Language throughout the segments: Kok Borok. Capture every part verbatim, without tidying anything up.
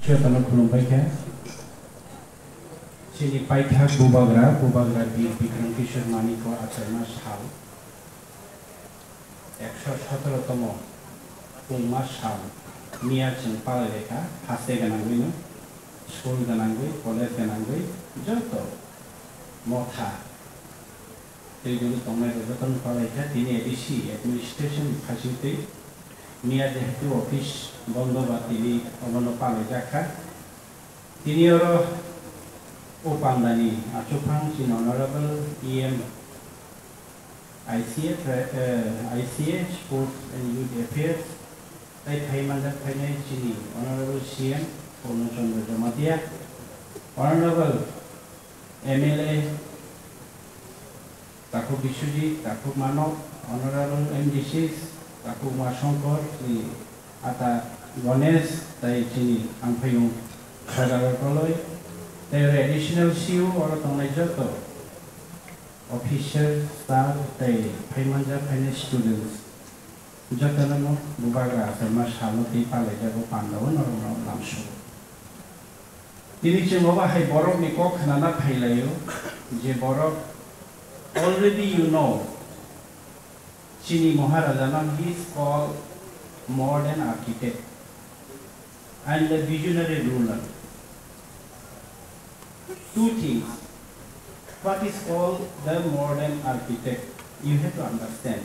Jotono khulumbai kha. Chini paithak Bubagra, Bubagra Bir Bikram Kishore Manikya Acharma sal ekso sotoro tomo pungma sal miya chwng palai lai kha, haste gwnangwi no, school gwnangwi, college gwnangwi, joto motha twi guru tongnai rok jotono palai kha. Tini A D C administration khachingtwi miya jehetu office bondo ba tini obono palai jak kha. Tini oro o pandani achukphang chini Honorable E M I C A, tra-, eh, I C A, Sports and Youth Affairs, tai phai manjak phainai chini Honorable C M Purno Chandra Jamatia, Honorable M L A Takhuk Biswajit, Takhuk Manok, Honorable M D Cs, Takhuk Umashankar, chini Ata Ganesh, tai chini Angphayung Sadar Koloi, tai oro additional C E O oro tongnai joto officer, staff, tai phai manjak phainai students, jotono no Bubagra Acharma salno twi palaijago pandao norokno lamsao. Tini chwng obo hai borokni kok khnana phailaio, je borok already you know, chini Maharajano he is called modern architect and the visionary ruler. Two things. What is called the modern architect? You have to understand.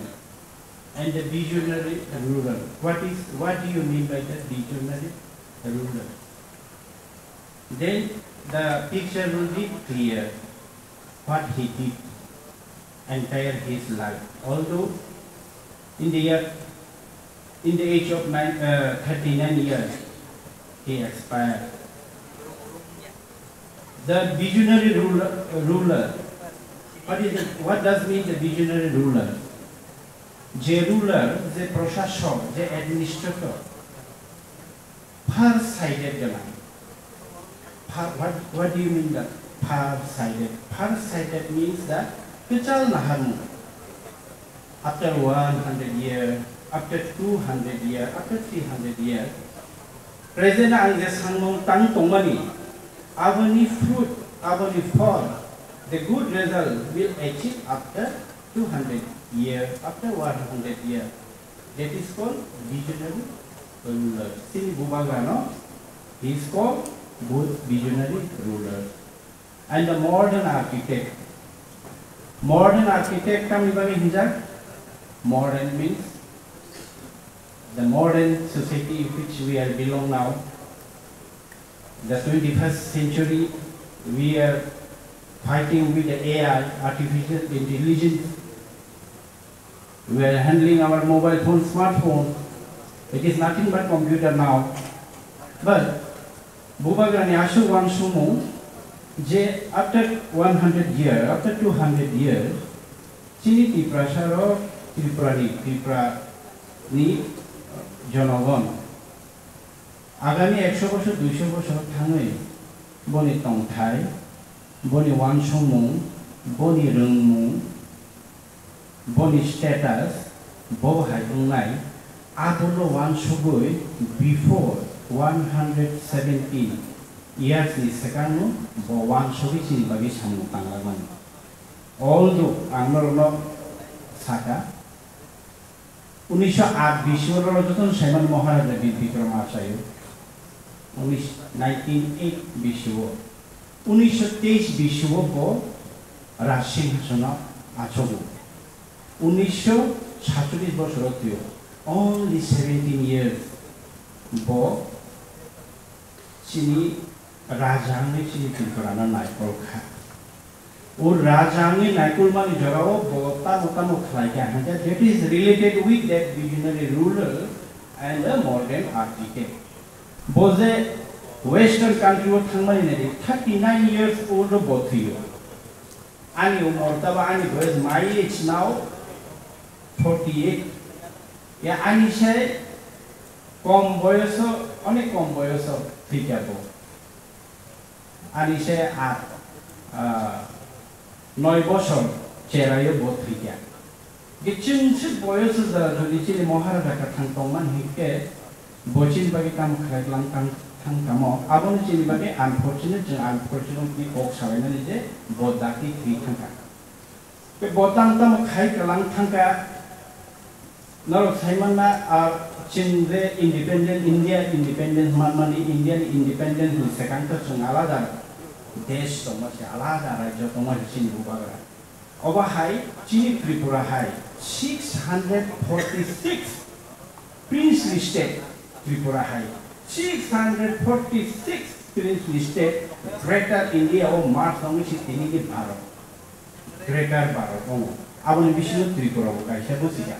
And the visionary ruler. What is, what do you mean by the visionary ruler? Then the picture will be clear what he did entire his life. Although in the year, in the age of nine, uh, thirty-nine years, he expired. The visionary ruler, ruler. What is it? What does mean the visionary ruler? Je ruler, je proshasok, je administrator, far sighted gwnang. Far, what, what do you mean that far sighted? Far sighted means that kwchal naharmung. After one hundred year, after two hundred year, after three hundred year, present ang je samung tang tongmani, aboni fruit, aboni phol, the good result will achieve after two hundred year, after one hundred year. That is called visionary ruler. Chini Bubagrano, he is called bu-, visionary ruler. And the modern architect. Modern architect tamni bagwi hinjak? Modern means the modern society which we are belong now. The twenty-first century, we are fighting with the A I, artificial intelligence. We are handling our mobile phone, smartphone. It is nothing but computer now. But Bubagrani aswk uansukmung je after one hundred year, after two hundred years, chini Tiprasa rok, Tripura ni, Tripura ni jonogon agami ekso bosor, duiso bosor thangwi boni tongthai, boni uansukmung, boni rwngmung, boni status bo hai wngnai, abono uansugwi before one hundred seventeen years ni swkangno bo uansugwi chini bagwi samung tanglakmani. Although ang norokno sakha, unisho aat bisio oro jotono saiman Maharaja Bir Bikram Achayo, unis, nineteen eight bisio, unisho teis bisio bo Raj Singhasono achogo. Unisho satcholish bosoro thwio, only seventeen years bo chini raja wngwi chini Tripura no naikol kha. O raja wngwi naikolmani jorao bo tamo tamo khlai kha hwnkhe, that is related with that visionary ruler and a modern architect. Bo je western country o thangmani nai di, thirty nine years old o bo thwio. Ani umor taba ani boyos my age now forty eight. Ya ani se kom boyoso, onek kom boyoso thwikha bo. Ani se aat, ah, noi bosor cherayo bo thwikha. Kiching se boyoso jora jodi chini Maharaja kwthang tongmani hinkhe bo chini bagwi tamo khlai lang tang thang tamo, aboni chini bagwi unfortunate, chwng unfortunate ni kok salainani je bo dati thwi thangkha. Tei bo tang tamo khai kalang thangkha, norok sai manna, a, chwng je independent, India independent manmani, Indian independent ni swkang to chwng alada desh tongma se, alada rajyo tongma se chini bubagra. Obo hai chini Tripura hai six hundred forty six princely state, Tripura hai six hundred forty six princely state, Greater India o merge wngwi se tini ni Bharat, Greater Bharat wngo. Aboni bisingo Tripura bo kaisa bwswija.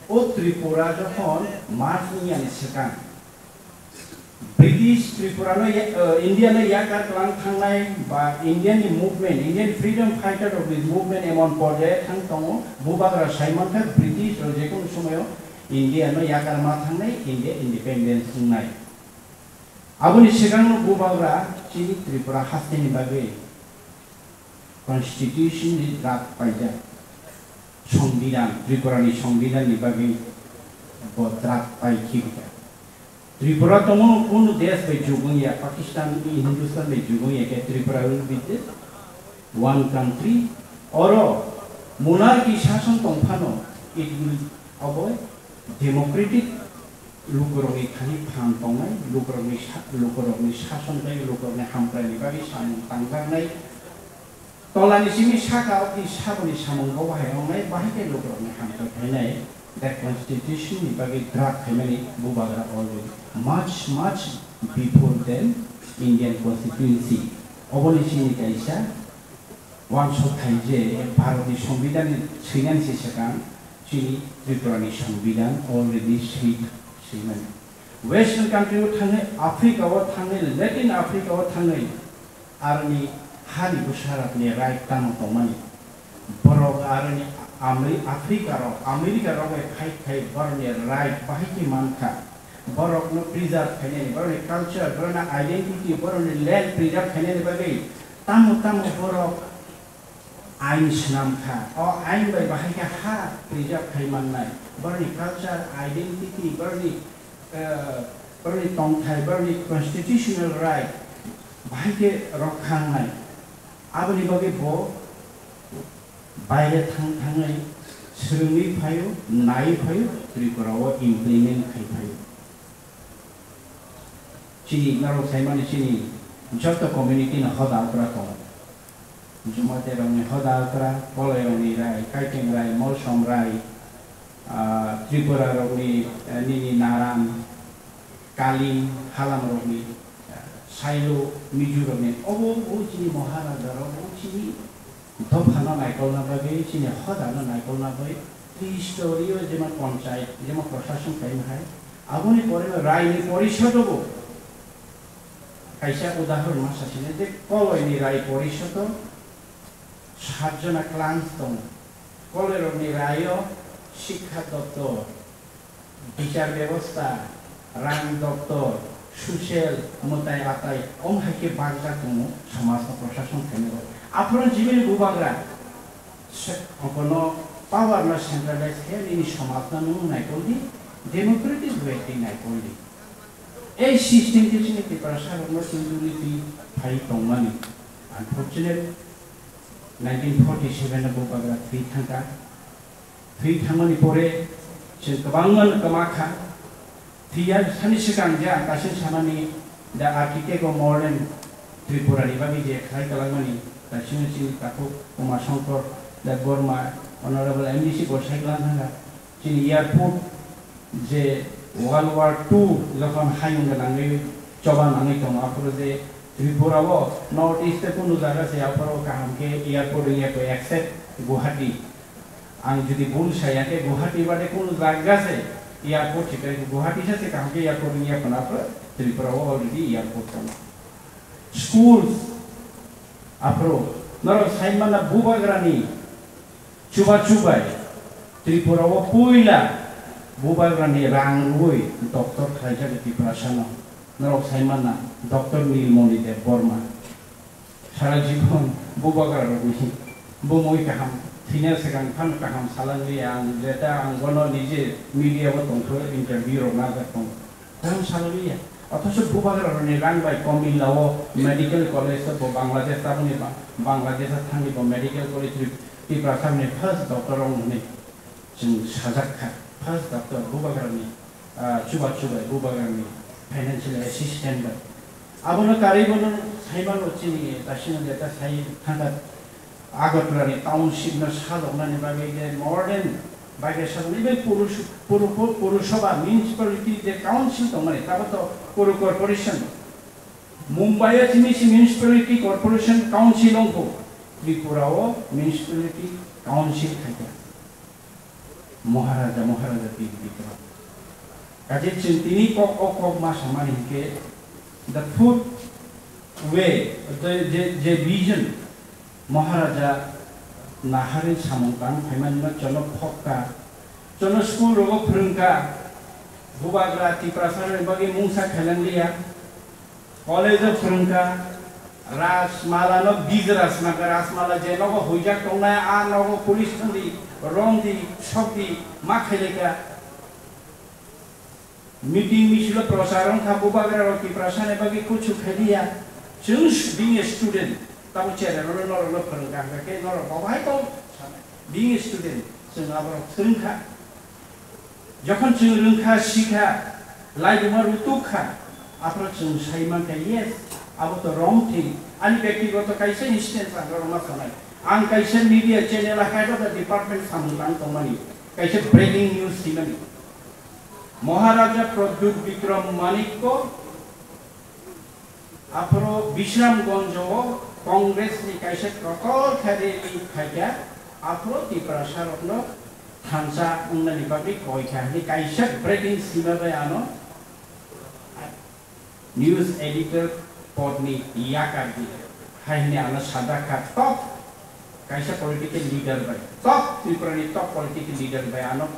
O Tripura jokhon merge wngya ni swkang, British Tripura no ya-, eh, India no yakar kwlang thangnai ba Indian ni movement, Indian freedom fighter rok ni movement emon porjaye thang tongo, bubagra sai mankha British rok jekunu somoyo India no yakar ma thangnai, India independence wngnai. Aboni swkang no bubagra chini Tripura haste ni bagwi Constitution ni draft paijak, Songbidan, Tripura ni Songbidan ni bagwi bo draft pai khibika. Tripura tongmano kunu desh bai jugungya, Pakistan, Hindustan bai jugungya khe Tripura will be the one country. Oro monarchy sason tongphano, it will avoid democratic lukurokni thani phan tongnai, lukurokni sa-, lukurokni sason tei lukurokni hamkraini bagwi samung tangjaknai. Tolani simi saka o ki saboni samung bo bahai wngnai, bahai khe lukurokni hamkrai phainai. The constitution ni bagwi draft khaimani bubagra already much, much before than Indian constituency. Oboni simi kaisa wansok thai je Bharatni Songbidanni swinani se swkang chini Tripurani Songbidan already swi, swimani. Western country o thangwi, Africa o thangwi, Latin Africa o thangwi, aroni hani bwsarokni right tamo tongmani. Borok aroni Ameri-, Africa rok, America rok bai fight khai borokni right bahai khe mankha. Borokno preserve khainani, borokni culture, borokni identity, borokni land preserve khainani bagwi tamo tamo borok ain swnam kha. O ain bai bahai khe ha preserve khai mannai. Borokni culture, identity, borokni, eh, borokni tongthai, borokni constitutional right bahai khe rokha wngnai. Aboni bagwi bo baire thang thangwi swrwngwi phaio, naiwi phaio, Tripura o implement khai phaio. Chini norok saimani chini joto community ni hoda okra tongo. Jomati rokni hoda okra, Koloi rokni rai, Kaiteng rai, Molsom rai, ah, Tripura rokni, eh, nini Naran, Kaling, Halam rokni, eh, Sailo, Mizu rokni, obo, obo chini Maharaja rok, obo chini dophano naikolna bagwi, chini hodano naikolna bagwi, history o jemon panchayat, jemon prashason kaima hai, aboni pore raini porisodo bo kaisa udahoron ma sasine je Koloini rai porisodo satjona clans tongo. Koloirokni raio sikha doptor, bichar bebosta, rang doptor, social mwtai atai, om hai khe bakjak tongo somajno prosason khainai rok. Aphuru jibini bubagra se-, abono power no centralize khe nini somajno nwng naikoldi, democratic way twi naikoldi. Ei system khe chini Tiprasa rokno twi twi phai tongmani. Unfortunate, nineteen forty seven o bubagra thwi thangkha. Thwi thangmani pore chwng kwbangma kwma kha. Thwiya sani swkang je ang kaisa samani, the architect of modern Tripura ni bagwi je khlai kwlangmani, kaisa chini takhuk Uma Shankar Debbarma, Honorable M D C bo sai kwlang thangkha. Chini airport je World War two jokhon hayung gwnangwi choba nangwi tongo, aphuru je Tripura o North East o kunu jaga se aphuru kaham khe airport wngya kho except Guwahati. Ang jodi bul saya khe Guwahati bade kunu jaga se airport se kai Guwahati se kaham khe airport wngya kho na, aphuru Tripura o already airport tongo. Schools, aphuru norok sai manna bubagrani chubachu bai Tripura o puila bubagrani rang rwui doctor khlaijak Tiprasano. Norok sai manna Doctor Nilmoni Debbarma. Sara jibon bubagra rokni bumui kaham thwina swkang phano kaham salangli ang jeta ang bono nije media o tongthok interview rok najak tongo. Kaham salangli ya. Othocho bubagrarokni rang bai komilao medical college bo Bangladesh taboni ba-, Bangladesh thangwi bo medical college ri-, Tiprasarokni first doctor wng hwnwi chwng sajak kha. First doctor bubagrani, ah, chubachu bai bubagrani financial assistant bai. Abono karwi bono saimano chini kasino jeta sai thangkha. Agartala ni township no sajoknani bagwi je more than bagwi sajoknai bai Purus-, Puru-, Puru-, Purusabha municipality je council tongmani, tabo to Puru corporation. Mumbai o chini si municipality corporation council wngkho, Tripura o municipality council khaikha. Maharaja, Maharaja Pir Bikram. Kaje chwng tini kok o kok ma samani hinkhe the fourth way, the, je, je vision Maharaja naharwi samung tang phaimani no chono phokka, chono school rogo phwrwngkha, bubagra Tiprasa rokni bagwi mungsa khailanglia. College o phwrwngkha, Rajmala no big Rajmala, Rajmala je nogo huijak tongnai, a nogo police thangdi, romdi, sokdi, ma khailaikha. Meeting misil o prochar wngkha, bubagra rok Tiprasa ni bagwi kuchuk khailiya. Chwng s-, being a student, tamo cherai rok norok no phwrwngkha, hwnkhe norok bo bahai tong, being a student, chwng aborok phwrwngkha. Jokhon chwng rwngkha, sikha, laibuma rutukha, aphuru chwng sai mankha, yes, abo to wrong thing. Ani byaktigoto kaisa instance ang norokno sanai. Ang kaisa media channel a head of the department samung tang tongmani, kaisa breaking news simani. Maharaja Pradyut Bikram Manikko Aphuru Bishramganj o Congress ni kaisa kotor khe rally phaikha, aphuru Tiprasa rokno thansa wngnani bagwi koikha hwnwi kaisa breaking sima bai ano news editor pod ni yakar di hai hwnwi ano sajak kha top kaisa political leader bai, top Tripura ni top political leader bai ano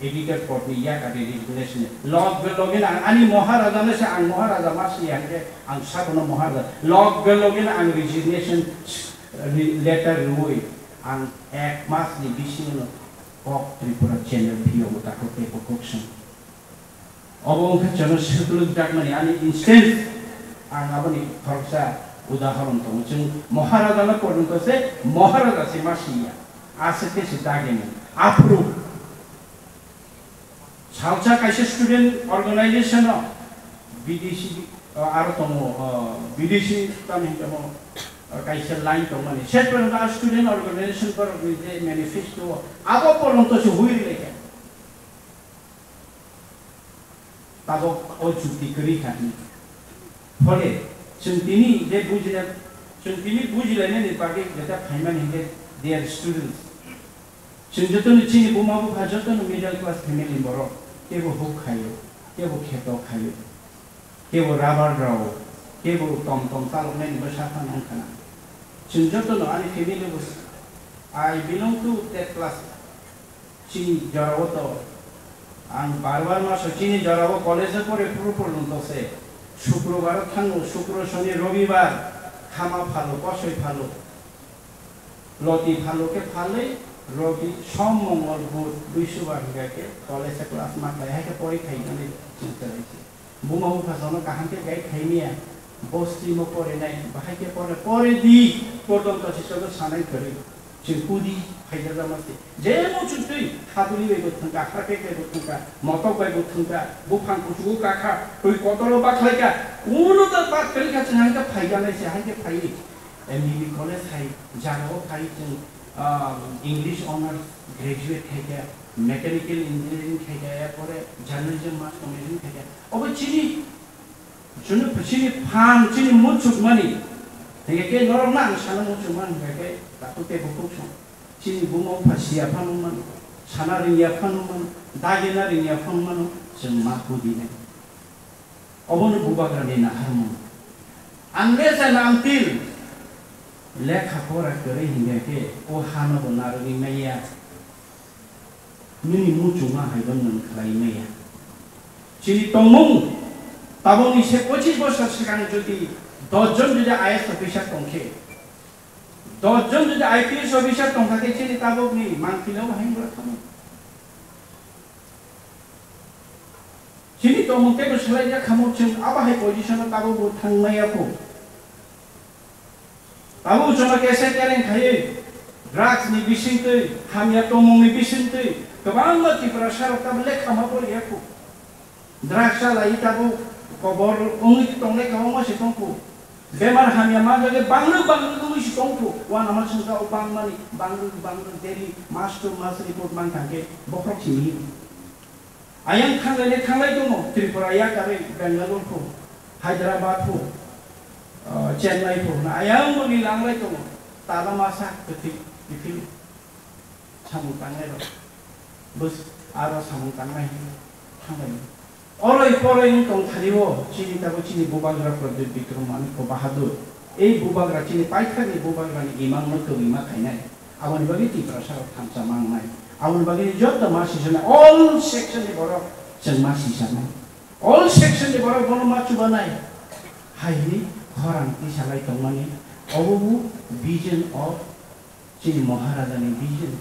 editor pod ni yakar di resignation. Loge loge no ang ani Maharaja no se ang Maharaja ma sini hwnkhe ang sakono Maharaja. Loge loge no ang resignation letter rwui ang ek mas ni bisingo no kok Tripura channel phiyo bo tako tei kok song. Obo wngkha chwngno swklwk jakmani ani instant. Ang aboni khoroksa udahoron tongo. Chwng Maharaja no porjonto se Maharaja se ma siya. Aswk khe se dagimung. Aphuru salsa kaisa student organization no B D C, uh, aro tongo, uh, B D C tamni hinwi tongo, uh, kaisa line tongmani. Set porjonto a student organization borok ni je manifesto abo porjonto se hui rwlaikha. Tabok o chukti kwrwi kha hwnwi. Phole, chwng tini je bujina, chwng tini bujilainani bagwi jeta phaimani hinkhe they are students. Chwng jotono chini buma bupha jotono middle class family borok, kebo huk khaio, kebo kheto khaio, kebo rubber rao, kebo tom tom chaloknani bwsa phano wngkha na. Chwng jotono ani family bo, I belong to that class. Chini jorao to ang bar bar ma so chini jorao college o pore phuru phuru to se. Shukrobar thango, shukro, shoni, robibar khama phalo, kosoi phalo. Loti phalo khe phalwi, robi, som, mongol, bud, buisubar hinkha khe college o class ma khlai hai khe porikha hinwi chwng kwrwi se. Buma bupha jono kaham khe guide khaimaya, bo stream o porinai, bahai khe pore, pore di, porjonto se jono sanai kwrwi. Chwng kudi phaijak ma se. Je muchuk twi, haduli bai bo thwngkha, harpek bai bo thwngkha, motok bai bo thwngkha, buphang kuchugo kakha, twi kotoro bakhlaikha, kuno ta bak kwrwi kha chwng hai khe phaijaknai se, hai khe phaiwi. M B B college hai, jagao phai chwng, ah, English honours graduate khaikha, mechanical engineering khaikha, er pore journalism mass communication khaikha. Obo chini, chini, chini phan, chini muchukmani. Hinkhe khe norokno ang sana muchukmani hinkhe khe takhuk tei bukhuk song. Chini buma bupha siya phano mano, sana rwngya phano mano, dagina rwngya phano mano, chwng ma kudinai. Obono bubagrani naharmung. Unless and until lekha pora kwrwi hinkhe khe o hano bo narwgwi maya. Nini muchungma hai bo nwng khlai maya. Chini tongmung, tabukni se pochis bosor swkang jodi dos jon jodi I A S officer tong khe, dos jon jodi I P S officer tong kha khe chini tabukni mangpili o hai wngwi thangwi. Chini tongmung teibo swlai ya khamung chwng abo hai position o tabuk bo thang maya kho. Tabuk chwngno kesa kereng khaiwi drugs ni bisingtwi, hamya tongmung ni bisingtwi kwbangma Tiprasa rok tabuk lekha ma pori ya kho. Drugs chalai tabuk kobor wngwi tongnai kwbangma se tong kho. Bemar hamya ma jagwi bangrwk bangrwk wngwi se tong kho. Uanama songsa o bangmani bangrwk bangrwk daily mas to mas report man thang khe bohrok simi. Ayang thanglai le thanglai tongo, Tripura yakarwi Bangalore pho, Hyderabad pho, ah, Chennai pho, na ayang boni langlai tongo, tala masa kwthwi kiphil samung tangnai rok, bus aro samung tangnai hinwi thanglai. Oroi poroi wng tong thani o, chini tabuk chini bubagra Pradyut Bikram Manikya Bahadur, ei bubagra chini paithakni bubagrani imang no kwbwi ma khainai. Aboni bagwi Tiprasa rok thansa mangnai. Aboni bagwi joto ma sisanai, all section ni borok chwng ma sisanai. All section ni borok bono ma chubanai. Hai hwnwi khorang tisalai tongmani. Obo bo vision of chini Maharaja ni vision.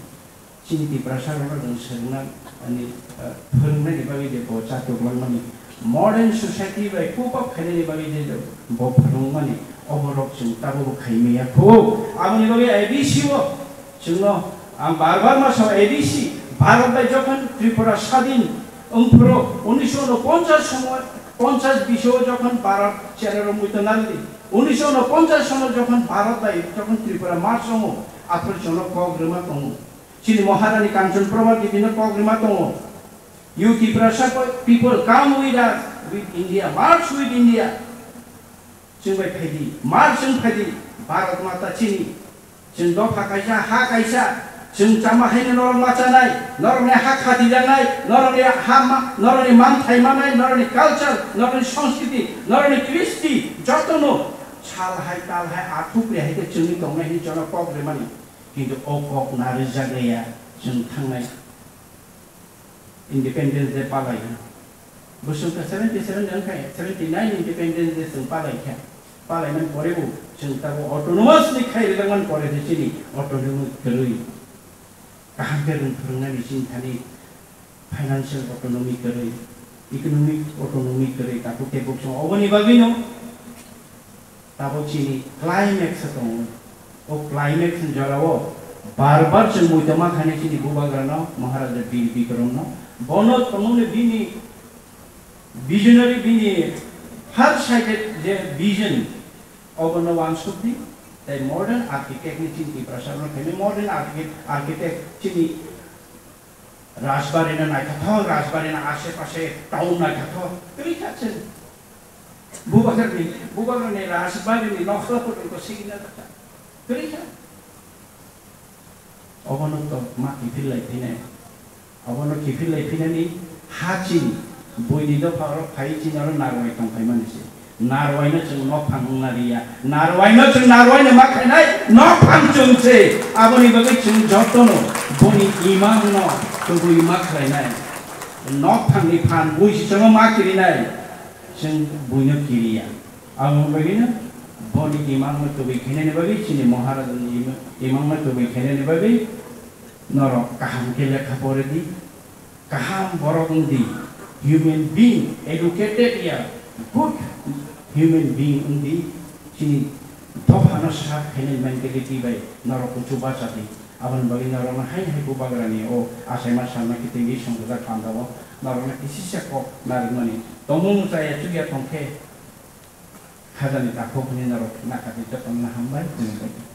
Chini Tiprasa rok no chwng swrwngna, ani, eh, phwrwngna ni bagwi je bo chatok langmani. Modern society bai cope up khainani bagwi je bo phwrwngmani, oborok chwng tabukbo khaimaya kho. Aboni bagwi A D C o chwngno ang bar bar ma sao, A D C, Bharat bai jokhon Tripura sadin wngphuru unisho unoponchas somo, ponchas bisho jokhon Bharat chera romwi tongnardi, unisho unoponchas sono jokhon Bharat bai jokhon Tripura march wngo, aphuru chwngno kok rwma tongo. Chini Maharani Kanchan Prabha Giri no kok rwma tongo. You Tiprasa people, come with us, with India, march with India. Chwng bai phaidi, march chwng phaidi, Bharat Mata chini. Chwng dopha kaisa, ha kaisa, chwng chama haino norok ma chanai, norokni ha khatijaknai, norokni ha ma, norokni manthai manai, norokni culture, norokni sanskriti, norokni kristi, jotono sal hai, tal hai, athuk ri hai khe chwngwi tongnai hinwi jono kok rwmani. Kintu o kok na rwjak ya, chwng thangnai Independence Day palai. Bwswk kha seventy seven wng kha, seventy nine Independence Day chwng palai kha. Palai nang pore bo chwng tabo autonomous ni khai rwjak man pore se chini autonomy kwrwi. Kaham khe rwng phwrwngnani chini thani financial autonomy kwrwi, economic autonomy kwrwi, takhuk tebuk chwng oboni bagwino Tabuk chini climax o tongo. O climax ni jora o bar bar chwng muitu ma khainai chini bubagra no, Maharaja Bir Bikram no. Bono tongmani bini visionary, bini far sighted je vision, obono wansukdi. Tai modern architect ni chini Tiprasa no khainai modern architect, architect chini Rajbari no naithothok, Rajbari no ashe pashe town naithothok. Twi kha chwng. Bubagrani, bubagrani Rajbari ni nokla photo ko sigina kha. Twi kha. Obono to ma kiphil lai phinai. Obono kiphil lai phinani ha chini buini dopha oro phai chini oro narwai tong phai mani se. Narwaino chwng nokphang wngna riya. Narwaino chwng narwaino ma khainai nokphang chwng se. Aboni bagwi chwng jotono boni imangno kwbwi ma khlainai. Nokphangni phan bui se chwngno ma kirinai. Chwng buino kiriya. Aboni bagwino boni imangno kwbwi khainani bagwi chini Maharajani ima-, imangno kwbwi khainani bagwi norok kaham khe lekha pore di. Kaham borok wng di, human being, educated ya, good human being wng di, chini dophano serve khainai mentality bai norok kuchu bacha di. Aboni bagwi norokno hai hai bubagrani o achaima salma kitingwi songwjak panda o norokno kisisa kok narwkmani tongmung chaya chuya tongkhe khajani takhuk hwnwi norok nakha di, jotono hambai, khulumbai.